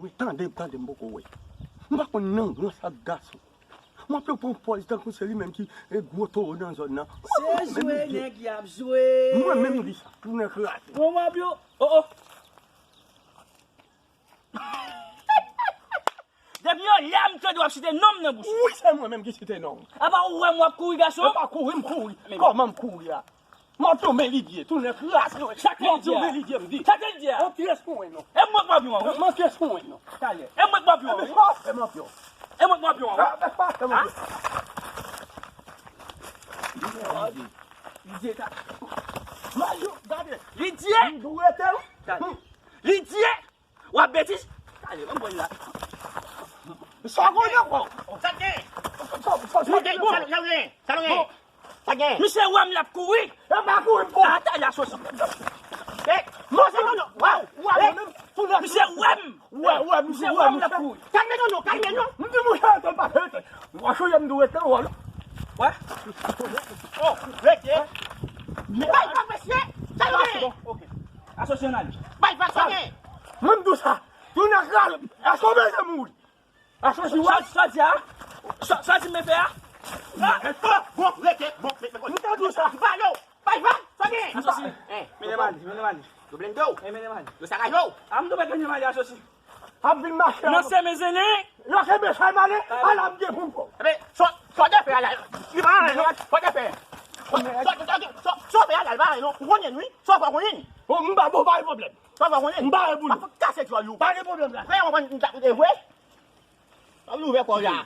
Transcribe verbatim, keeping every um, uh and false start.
Wi, tande, tande, m poko wè. M pa konn nan rans ak gason. M ap pran pòz tankou se li menm ki e gwo towo nan zòn nan. Se jwe nèg y ap jwe. Mwen menm m di sa. Tounen kraze. Bon, m ap yo. Oh, oh. Depi yon lè m tande w ap site non m nan bouch ou. Wi, se mwen menm ki site non w. Apa ou wè m w ap kouri, gason? E pa kouri m kouri. Kòman m kouri a? M ap tonbe Lidye, tounen kraze, wi. M ap tonbe Lidye, m di. Sa k te Lidye a? M ap pyès pou mwen non. E mwen k p ap yon an, wi. M ap pyès pou mwen non. Talè. E mwen k p ap yon an, wi. E m ap yon. E mwen k p ap yon an, wi. E m ap yon. Lidye ta. Mayo, gade. Lidye. M dwe te, wi. Lidye. W ap betiz? Talè, ban m pran la. Sa w konnen ankò? Sa gen? Sa gen? Sa gen? Sa gen? Misye wè m l ap kouri. E pa kouri m kouri. Ata y asosi. E, manje non non. Waw. Misye wè m. Wè, wè, misye wè m l ap kouri. Kalme non non, kalme non. M di mouche rete, l pa rete. Mouche m dwe rete wòl. Wè. Oh, rete. Bay vag mesye. Kalme. Ok. Asosi ann ale. Bay vag sa gen. Mwen m di w sa. Tounen kraze. Èske w bezwen mouri? Asosi wè. Sa di a? Sa di men fè a? Bon, rete, bon, mete kòl. M ta di w sa. M pale w. Bay vag, sa gen. Asosi. Mennen m ale, mennen m ale. Yo blende w. Mennen m ale. Yo sakaje w. A m tou mèt mennen m ale, asosi. Ap vin mache. Nan semen zelen. Yo kenbe sa m ale. Ala m gen pou m fè w. Ebyen, sa w te fè a la, li pa anyen non. Sa w te fè. Sa w fè a la, li pa anyen non. Ou konnen wi. Sa w fè w konnen. Bon, m pa bon, pa gen pwoblèm. Sa w fè w konnen. M pa gen pou nou. Kase djòl ou. Pa gen pwoblèm la. Frè, w konprann, m ta koute vre. Ap ouvè kò w la.